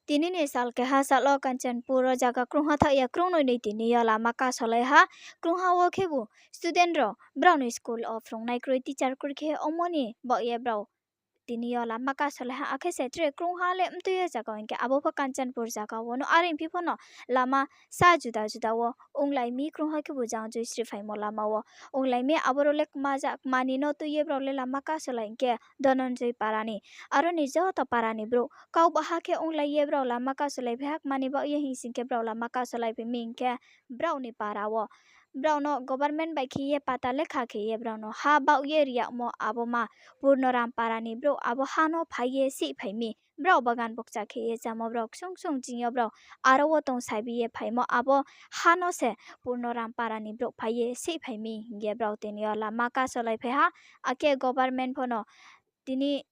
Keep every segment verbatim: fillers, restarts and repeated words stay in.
Tini ni sal keha sal wo Kanchanpur wo zaga krungha thaoh ye krungnoi ni tini yo lama kasolai ha. Krungha wo khebu student rao brao ni school wo phrungnai kroi, teacher kroi khe ongmo ni baoh ye brao tini yo lama kasolai ha. Akhe se tre krungha le mtui ye zaga hing khe abo pho Kanchanpur zaga wo no, are phi pho no lama sa juda juda wo onglai mi, krungha khebu jang joi sri phaimo lama wo onglai mi. Aboro le kma ja-, kma ni no tui ye brao le lama kasolai hing khe Dhananjay para ni, aro ni joto para ni brouh kau baha khe onglai ye brao lama kasolai phai ha. Kma ni baoh ye hing sing khe brao lama kasolai phai mi hing khe brao ni para wo brao no government bai khe ye pata lekha khe ye brao no ha baoh ye ri yagmo abo ma Purnoram para ni brouh abo ha no phai ye sihphai mi. Brao bagan bokcha khe ye chámo, brao ksung ksung ching yo brao aro wo tong sabi ye phaimo, abo ha no se Purnoram para ni brouh phai ye sihphai mi hing ye brao tini yo lama kasolai phai ha. Akhe government pho no tini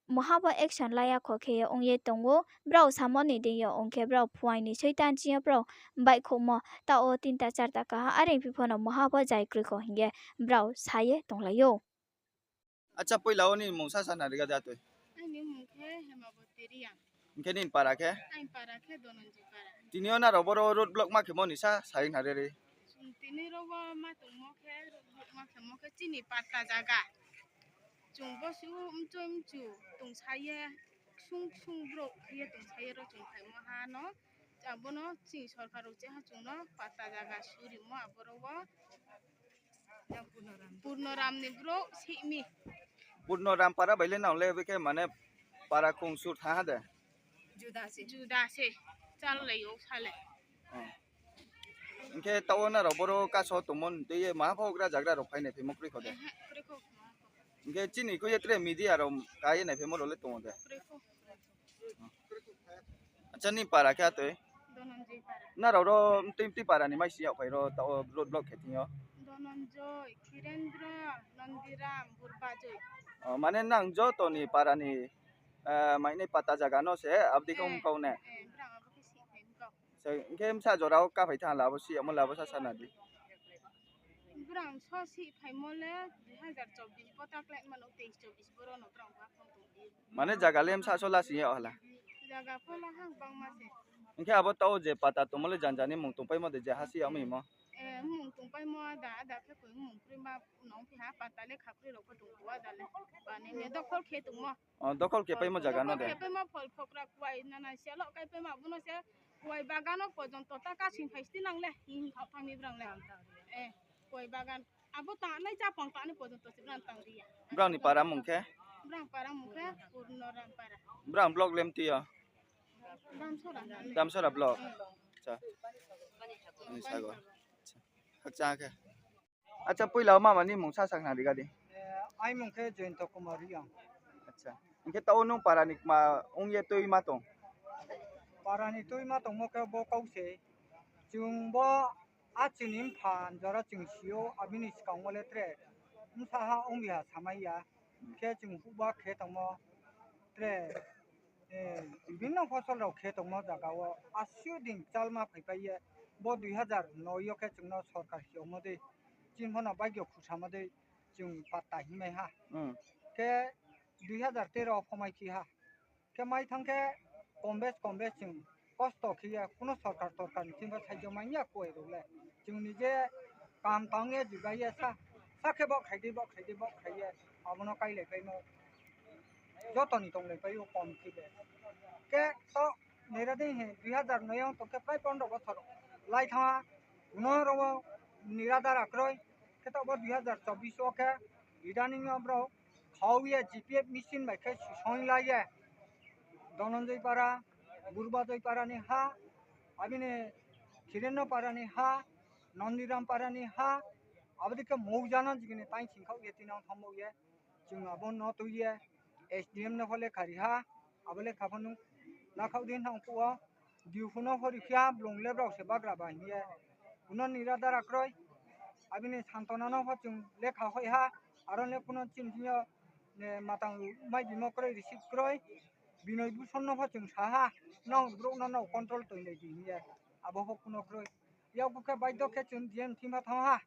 muha bo action la ya kho khe ye ong ye tong ou. Brao samo ni deing yo ong khe brao phuaing ni soitan ching yo brao baihkhouhmo, taoh wo tinta charta kaha, are phi pho no muha bo zai kroi kho hing ye brao sa ye tonglai ou. Acha, poila wo nini mung sa sakhnari ga de atoi. Aini mung khe Hemaboti Reang. Hing khe nini para khe? Aini para khe Dhananjay para. Tini yo nrao boro road block ma khemo ni sa sai khnari ri. Chung tini ro wo ma tongmo khe, road block ma khemo khe chini patta zaga. Chung bo su mchoi mchu tongsa ye, ksung ksung brouh khe ye tongsa ye ro chung phaimo ha no. Abo no chini sorkar rao cheha chung no patta zaga surimo aboro wo. Purnoram ni brouh sih mi. Purnoram para bai le nang le bekhe mane para kongsur thanng ha de? Juda se. Juda se. Challai ou sa le. Hing khe taoh wo nrao boro kaso tongmo ni tui ye maha pho houhgra zagra rao phai naiphaimo kroi kho de? Ehe, kroi kho. Hing khe chini khui ye tre media rao ka ye naiphaimo rao le tong ou de? Kroi kho. Acha, nini para khe atoi? Dhananjay para. Nrao ro mtui mtui para ni mai si yagphai ro taoh wo road block khe thing yo? Dhananjay, Khirendra, Nandiram, Burbajoi. O, mane nang joto ni para ni, eh, mainai patta zaga no se abdi khe mkau ne? Eh, brang abo khe sihphai mkau. Hing khe bsa jora wo kaphai thanng la abo si yagmo le abo sa sana di. Brang so sihphaimo le dui hazar chobbish bo ta klái mano, teis chobbish boro no brang ba phone tong di. Mane zaga le bsa so la sing yag hala? Zaga pho la ha bangma se. Hing khe abo taoh wo je patta tongmo le janja ni mung tongpaimo de, je ha si yag mi mo? Eh, mung tongpaimo ada, ada khe koi mung kroi ma nong phi ha, patta le khakroi rao pho tong ou ada le. Bani ne dokhol khe tongmo. O, dokhol khe paimo zaga no de? Khe paimo phol phokra kuai nana sialo kai paimo abo no se kuai bagan no porjonto ta kasing phai sti nang le, hing khaoh thanng mi brang le. Eh, kuai bagan. Abo tangnai chapang tangnai porjonto se brang tang ri ya. Brang ni para mung khe? Brang para mung khe Purnoram para. Brang block le mtui yo? Damsora. Damsora block. Acha. Ni sago. Acha. Khakchang khe. Acha, poila wo mama ni mung sa sakhnari ga di. Eh, aini mung khe Jayanta Kumar Reang. Acha. Hing khe taoh wo nung para ni kma ong ye tui ma tong? Para ni tui ma tongmo khe bo kau se. Chung bo a chini mpha jora chung si ou, abini skang wo le tre bsa ha ong bi ha samai ya. Khe chung huhba khe tongmo tre, eh, bibhinno phosol rao khe tongmo zaga wo asuh din kchalma phaipai ye, bo dui hazar noi yo khe chung no sorkar si yagmo dei, chini pho no bagyo khusamo dei, chung patta hingmai ha. Khe dui hazar tero pho mai phi ha. Khe mai thanng khe kombes kombes chung kosto khe ye, kuno sorkar torkar ni thing pho saijo mai ya kuai rao le. Chung ni je kam tang ye juga ye sa, sa khe bo khai di, bo khai di, bo khai ye, abo no kailaipaimo. Joto ni tonglaipai ou kom khe de. Khe to nera dei he dui hazar noi yo tong khe prai pondro bochor lai thanng ha. Kuno rao wo nira dara kroi. Khe taoh bo dui hazar chobbish wo khe idani yo brao khau ye G P F machine bai khe sisong la ye Dhananjay para, Burbajoi para ni ha, abini Khirenno para ni ha, Nandiram para ni ha, abo dei khe mouja no jigini taing singkhaoh ye tinang thanngmo ye, chung abo no tui ye S D M no pho lekha ri ha, abo lekha pho nung lakhaoh di hna ongphuh wo, D O pho no pho riphi ha, blung le brao se bagra ba hing ye, kuno nira dara kroi, abini Santona no pho chung lekha hoih ha, aro le kuno chini thing yo, matang mai bimo kroi, receive kroi, Binoy Bhushan no pho chung sa ha, nang brouh no nrao control toinglai di hing ye, abo pho kuno kroi. Yakgu khe baidho khe chung D M thing pho thanng ha,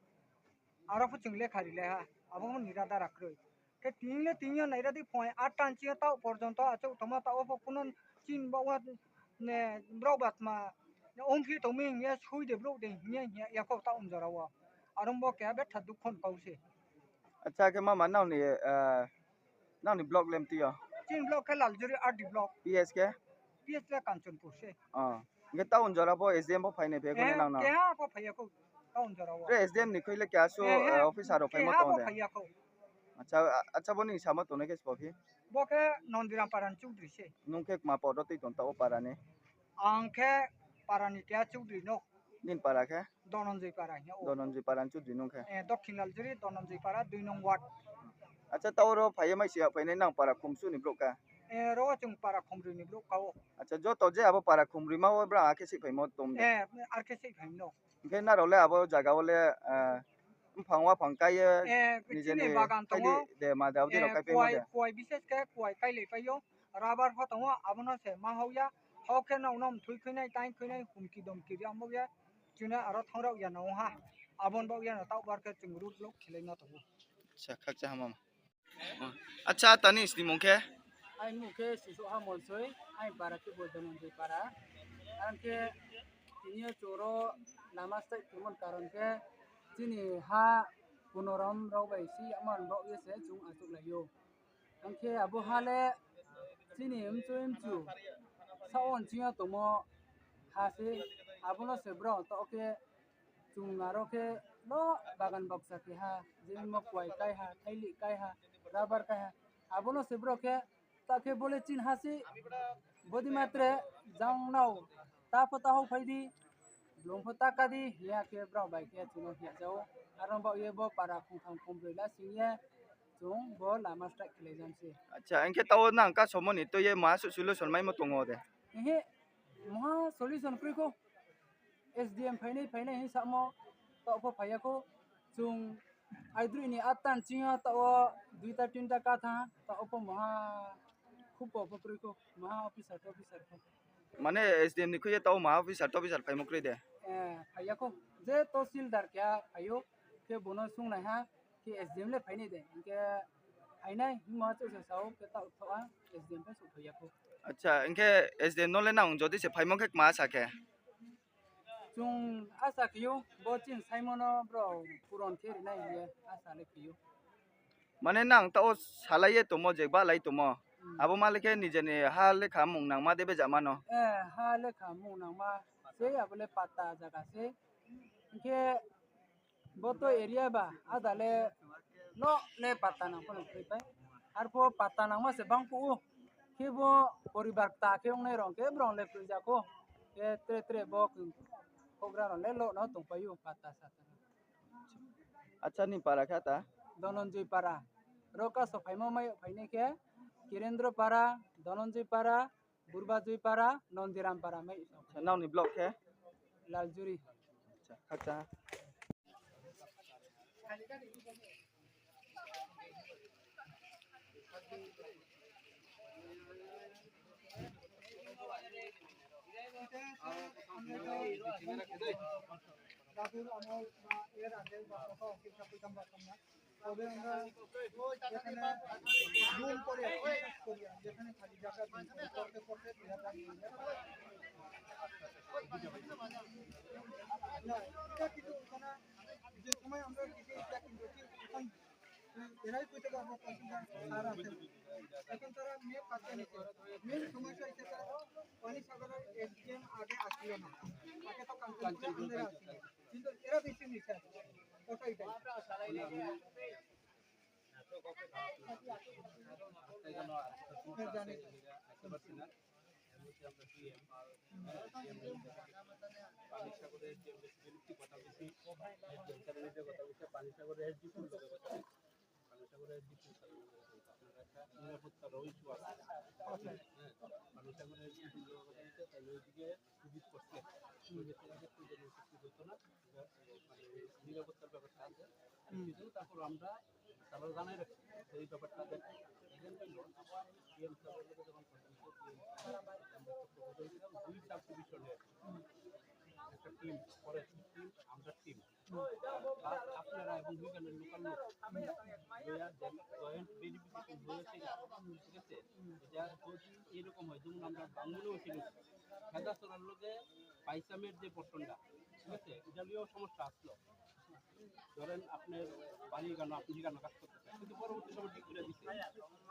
aro pho chung lekha rilai ha, abo pho nira dara kroi. Khe tini le tini yo naira di phuaing atta ni ching yo taoh porjonto achouh tongmo taoh wo pho kuno chini baoh wo Ne, brao ba tma, ongphi tong mi hing ye sui de brouh de hing ye hing ye ya kho taoh jora wo. Aro bo keha betha dukho ni kau se. Acha, khe mama nang ni, eh, nang ni block le mti yo? Chini block khe Laljuri R D block. P S khe? P S le Kanchanpur se. Oh. Hingkhe town jora pho S D M pho phainai phe kho ne nang no? Keha pho phai ya kho town jora wo. Tre S D M ni khui le keha su, eh, officer rao phaimo tong de? Keha pho phai ya kho. Acha, a-, acha, bo ni samo tongnai khe sbo phi? Bo khe Nondiram para ni chudri se. Nung khe kma pod ro tui tong taoh wo para ni? Ang khe para ni keha chudri no. Nini para khe? Dononjoi para hing ya o. Dononjoi para ni chudri nung khe? Eh, Dokhin Laljuri, Dononjoi para, dui nong ward. Acha, taoh ro phai ye mai si ya phainai nang para khumsu ni brouh ka? Eh, ro chung para khumri ni brouh ka o. Acha, joto je abo para khumri ma wo bra akhe si phaimo tong de? Eh, ar khe si phaimo. Hingkhe nrao le abo jaga wo le, eh, mphang waphang kai ye, eh, nije chini ni bagan tongo. Kaili de ma de abo de rao eh, kai pai mo kuai, de? Kuai bises khe kuai kailai pai yo. Rubber pho tongo, abo no se ma hao ya. Hao khe nrao no mthui khuinai, tai khuinai, humki domki ri ang bo ye. Chini aro thanng rao ya no ha. Abo ni bo ya no taoh bar khe chung road block khelai no tongo. Acha, khakcha ha mama. Acha, tani snimung khe? Aini mung khe Sisouhha Monsoi, aini para khe bo Dononjoi para. Ang khe tini yo chung ro lama start khemo ni karon khe chini ha kunorom rao bai si yamo ni baoh ye se chung achouhlai ou. Ang khe abo ha le chini mchu mchu saoh nching yo tongmo ha se, abo no se brao taoh khe chung aro khe lo bagan baksa keha, jemo kuai kaiha, thaili kaiha, rubber kaiha. Abo no se brao khe, ta khe bo le chini ha se, bodi matre, jang nao, ta pho ta hao phai di, blung pho ta ka di, hing ya khe brao bai khe chung no hing ya jao. Aro ni baoh ye bo para khongtham khongbroi la sing ye, chung bo lama start khelai jam se. Acha, hing khe taoh wo nang kasomo ni tui ye ma su solution maimo tong o de? Ehe, maha solution kroi kho. S D M phainai phainai hing samo, taoh pho phai ya kho. Chung aidroih ni atta nching yo taoh wo duita tinta ka thanng, taoh pho maha khupo pho kroi kho, maha officer to officer pho. Mane S D M ni khui ye taoh maha officer to officer phaimo kroi de? Eh, phai ya kho. Je tahsildar keha phai ou, khe bo no sungnaiha, khe S D M le phainai de, hing khe phainai hingmo achouh se sao, khe taoh thaoh ha, S D M pho souhphai ya kho. Acha, hing khe S D M no le nang jodi se phaimo khe kma sa khe? Chung asa khe ou, bo chini saimo no brao puron khe rinai hing ye asa le khe ou. Mane nang taoh wo salai ye tongmo, je bahlai tongmo. Hmm. Abo ma le khe nije ni ha lekha mung nangma de bejama no? Eh, ha lekha mung nangma se, abo le patta zaga se. Hing khe bo to area ba, ada le lo le patta nang pho no khe pai. Arpho patta nangma se bangkuh ou. Khe bo poribar kta khe ongnai rao khe brao le kroi ja kho. Khe tre tre bo houhgra rao le lo no tongpai ou patta sata. Acha, ni para khe ta? Dononjoi para. Ro kaso phaimo mai phainai khe Kirendro para, Dononjoi para, Burbajoi para, Nondiram para mai. Acha, nang ni block khe? Laljuri. Acha, khakcha. দাদুর আমল বা এর আগে বা কোথাও অফিসে কইতাম পারতাম না। তবে আমরা এখানে রুম করে, অফিস করি, যেখানে খালি জায়গা দিন, পড়তে পড়তে দুই হাজার না, এটা কিছু হতো না। যে সময় আমরা দিতে ইচ্ছা কিন্তু ঠিক তখন এরাই কইতে পারবো কোন সময় স্যার আছে। এখন তারা মেয়ে পাচ্ছে নিচে। মেন সমস্যা হচ্ছে তারা পানি সাগরের এসডিএম আগে আসছিল না। আগে তো কাঞ্চনপুরে আমরা আসছিল। কিন্তু এরা বেশি নিচে আছে। কথা এটাই। হ্যাঁ, জানি। এর মধ্যে আমরা ডিএম, ডিএম, পানি সাগরের ডিএম বিলুপ্তি ঘটাবেশি, ডিএম চ্যালেঞ্জের কথা বলছে, পানি সাগরের এসডিপির লগে কথা বলছে। পানি সাগরের এসডিপির সাথে কথা বলছে। আপনার একটা নিরাপত্তারও ইস্যু আছে। হ্যাঁ, পানি সাগরের এসডিপির লগে কথা বলছে, তাহলে ওইদিকে ভিজিট করছে। ওই যে তাদের প্রয়োজনীয় কিছু হতো না, এটা, মানে, নিরাপত্তার ব্যাপারটা আছে। হুম। কিন্তু তারপর আমরা তারা জানাই রাখছে যে এই ব্যাপারটা দেখে। এজন্য ডিএম সাহেবের লগে যখন কথা হয়েছে, ডিএম সাহেব, আমরা একটা প্রপোজাল দিলাম, দুই সাব ডিভিশনের একটা টিম, ফরেস্ট টিম, আমরা টিম। আর আপনারা এবং দুইজনের লোকাল লোক, লইয়া যে জয়েন্ট ভেরিফিকেশন হয়েছে, ঠিক আছে? এটা যদি এরকম হয়, যেমন আমরা বাংলাদেশে রাজাছড়ার লগে পাইচামের যে পোর্শনটা, ঠিক আছে, এটা নিয়েও সমস্যা আসলো। ধরেন আপনার বাড়ি এখানে, আপনি এখানে কাজ করতেছেন, কিন্তু পরবর্তী সময় ঠিক করে দিচ্ছে,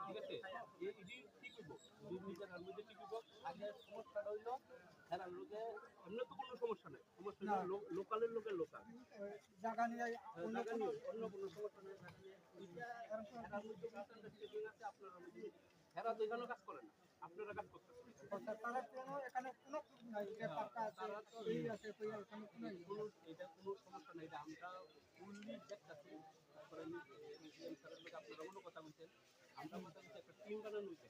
ঠিক আছে? এ-, এটি ঠিক হইব, দুই দুই জায়গার মধ্যে ঠিক হইব। আগে সমস্যাটা হইলো, এরার লগে এমনি তো কোনো সমস্যা নাই, সমস্যা না। হইলো লো-, লোকালের লগে লোকাল। ওই জায়গা নিয়ে হ্যাঁ, অন্য জায়গা কোনো নিয়ে অন্য কোনো সমস্যা নাই, জায়গা নিয়ে। ওইটা এরার মধ্যে misunderstanding আছে, আপনার মধ্যে। এরা তো এখানে কাজ করে না, আপনারা কাজ করতেছেন। আচ্ছা, তারা কোনো এখানে কোনো proof নাই যে হ্যাঁ, পাক্কা আছে, তারা তো এই আছে, তো এখানে কোনো ইয়ে কোনো, নাই। এটা কোনো সমস্যা নাই, এটা আমরা fully দেখতেছি। তারপরে আমি এসডিএম স্যারের লগে আপনারা অন্য কথা বলছেন, আমরা কথা বলছি একটা টিম বানানো হয়েছে,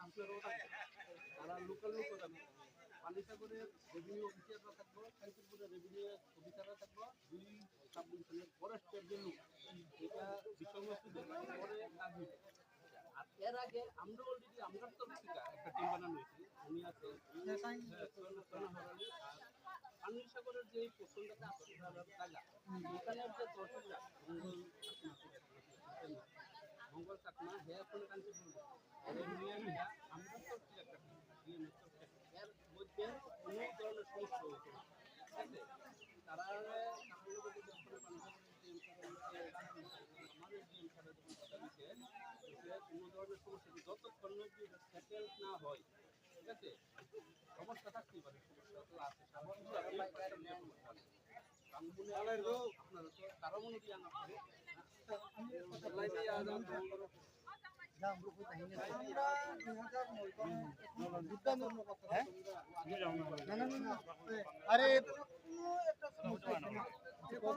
আপনারাও থাকবেন, তারা লোকাল লোকও থাকবে, পানিসাগরের রেভিনিউ অফিসাররা থাকবো, কাঞ্চনপুরের রেভিনিউ অফিসাররা থাকবো, দুই সাব ডিভিশনের ফরেস্টের জন্য এটা বিষয়বস্তু পরে কাজ হইবে। আর এর আগে আমরা already আমরার তরফ থেকে একটা টিম বানানো হয়েছে, উনি আছে, হ্যাঁ, সোনা-, সোনাহর আলী, আর পানিসাগরের যে পোর্শনটাতে আছে, ওনার জায়গা, ওখানে যে তহসিলদার, মঙ্গল চাকমা, মঙ্গল চাকমা, হে এখন কাঞ্চনপুর, এর নিয়ে আমরা আমরার তরফ থেকে একটা টিম, ডিএমএর তরফ থেকে। এর মধ্যে কোনো ধরনের সমস্যা হইতো না, ঠিক আছে? তারা, তারা যদি যখন আমার ডিএম স্যারের লগে কথা বলছে, যে কোনো ধরনের সমস্যা নেই। যতক্ষণ না কি এটা সেটেল না হয়, ঠিক আছে? সমস্যা থাকতেই পারে, সমস্যা তো আছে, স্বাভাবিক, এই পার্সেন্ট নিয়ে সমস্যা আছে। কারণ মনে হয় আপনারা তো কারো মনে দিয়ে আনা পড়ে। আমরা দুই হাজার নয় সালে হ্যাঁ? না, না, না, না। আরে, কোনো একটা সমস্যা হয়েছে না। এখন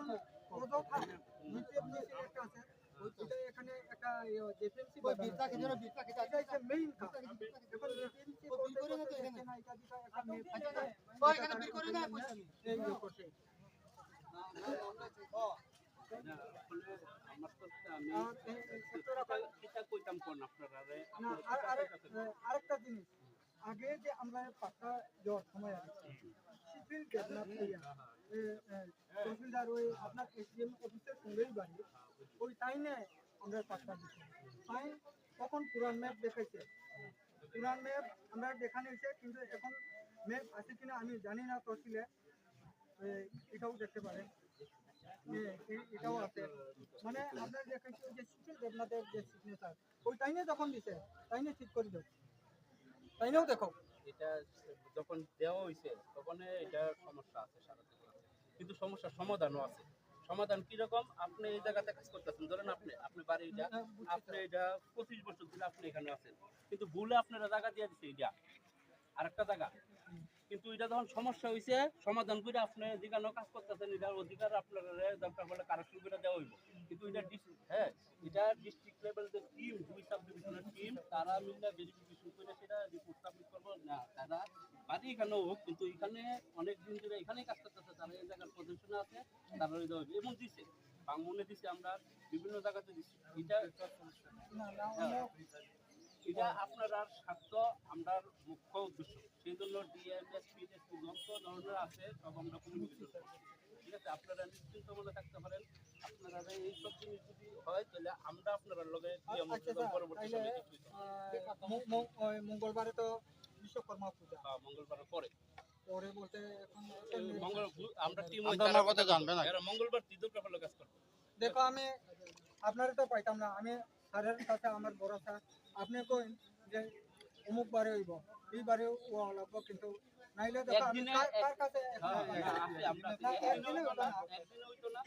কোথাও থাকে, নিচে, নিচে একটা আছে। ওইটা এখানে একটা, ইয়ে, এপিএমসি ওই বাজার বিলটা আছে। খেতে হবে, বিলটা খেতে এটা হচ্ছে মেইন কাজ। এখন এপিএমসি ওই বিল করে না তো এখানে। না, এটা দিতে একটা মেইন আচ্ছা, ওই এখানে বিল করে না, পয়সা নেই। এই ইয়ে করছে। না, আসলে আমার তো একটা, আমি আর এই, এই সেক্টর এটা, এটা কইতাম কোন আপনারা, আরে, না, আপনারা আর, আর, কাছে আহ, আরেকটা জিনিস, আগে যে আমরা পাট্টা দেওয়ার সময় আর কি, শিথিল দেবনাথ ভূঁইয়া, এ, এ, তহসিলদার ওই আপনার এসডিএম অফিসের সঙ্গেই বাড়ি, ওই তাইনে আমরা পাট্টা দিচ্ছি। তাই তখন পুরান ম্যাপ দেখাইছে, পুরান ম্যাপ আমরা দেখানো হয়েছে, কিন্তু এখন ম্যাপ আছে কিনা আমি জানি না তহসিলে। এ, এটাও দেখতে পারেন। এ, এ, এটাও আছে। মানে, আপনার যে কিছু যে শিথিল দেবনাথের যে সিগনেচার, ওই তাইনে যখন দিছে, তাইনে ঠিক করে দেব। তাইনেও দেখো। এটা যখন দেওয়া হইছে, তখন এটা সমস্যা আছে সারা দেশে। কিন্তু সমস্যার সমাধানও আছে। সমাধান কিরকম? আপনি এই জায়গাতে কাজ করতেছেন, ধরেন আপনি, আপনি বাড়ি এটা, হ্যাঁ, বুঝছি, আপনি স্যার। এটা পঁচিশ বছর ধরে আপনি এখানে আছেন, কিন্তু ভুলে আপনারা জায়গা দিয়ে দিছে এটা। আরেকটা জায়গা। কিন্তু এটা যখন সমস্যা হইছে, সমাধান করে আপনি যেখানে কাজ করতেছেন, এটার অধিকার আপনার দরকার হলে কারেকশন করে দেওয়া হইব। কিন্তু এটা ডিস-, হ্যাঁ, এটা ডিস্ট্রিক্ট লেভেল যে টিম, দুই সাব ডিভিশনের টিম, তারা মিলে ভেরিফিকেশন করে সেটা রিপোর্ট সাবমিট করবো। না, তারা বাড়ি এখানেও হোক, কিন্তু এখানে অনেক দিন ধরে এখানেই কাজ করতেছে, তারা এই জায়গার পজিশনে আছে, তারা ওই এমন দিছে, বাংমনে দিছে, আমরা বিভিন্ন জায়গাতে দিছি। এটা না, না, হ্যাঁ। অন্য এটা আপনার আর স্বার্থ আমরার মুখ্য উদ্দেশ্য। সেই জন্য ডিএম, এসপি, এসপি যত ধরনের আছে, সব আমরা কমিউনিকেশন করছি। ঠিক আছে, আপনারা নিশ্চিন্ত মনে থাকতে পারেন। আপনারা এই সব জিনিস যদি হয়, তাহলে আমরা আপনার লগে গিয়ে আচ্ছা, আমরা স্যার, পরবর্তী তাইলে, সময়ে কিছু হইতো। আহ, ম-, ম-, ওই মঙ্গলবারে তো বিশ্বকর্মা পূজা। হ্যাঁ, মঙ্গলবারের পরে। পরে বলতে এখন এই মঙ্গল-, আমরা টিম আমরা ওই তারা নগদে জানবে না। এরা মঙ্গলবার তীর্থ প্রফুল্ল কাজ করবে। দেখো, আমি আপনারে তো পাইতাম না, আমি স্যারের কাছে আমার ভরসা। আপনি কইন যে অমুক বারে হইব, এই বারে ও লাগবো, কিন্তু নাইলে দেখো আমি একদিনে কার, এক-, কার কাছে এখন হ্যাঁ, হ্যাঁ, আছে, আমরা না, একদিনে একদিনে হইতো না, হইতো না। একদিনে হইতো না।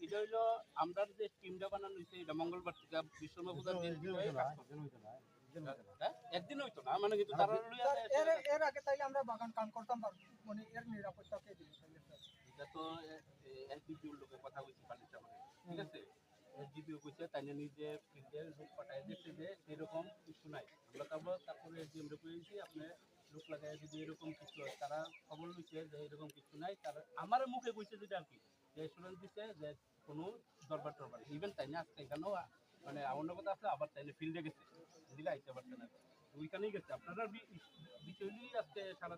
এটা হইলো আমরা যে টিমটা বানানো হইছে, এটা মঙ্গলবার থেকে বিশ্বকর্মা পূজার দিন থেকে কাজ করবে। হ্যাঁ? একদিন হইতো না, মানে কিন্তু তারা লইয়া স্যার, এর, এর আগে তাইলে আমরা বাগান কাম করতাম পারবো, মানে এর নিরাপত্তা কে দিবে তাইলে স্যার? এটা তো, এ, এ, এসডিপিওর লোকের কথা হইছে পানিসাগরে, ঠিক আছে? এসডিপিও কইছে, তাই না, নিজে ফিল্ডে লোক পাঠায় দিচ্ছে যে এরকম কিছু নাই। আমরা তারপর, তারপরে এসডিএম রে কইছি, আপনি লোক লাগায় যদি এরকম কিছু হয়, তারা খবর লইছে যে এরকম কিছু নাই, তারা আমার মুখে কইছে যেটা আর কি, যে অ্যাসুরেন্স দিছে যে কোনো দরবার টরবার, ইভেন তাই না আজকে এখানেও, আ, মানে অন্য কথা আছে, আবার তাই না ফিল্ডে গেছে, এদিকে আইতে পারছে না, ওইখানেই গেছে। আপনারা বি-, বিষয় নিয়ে আজকে সারা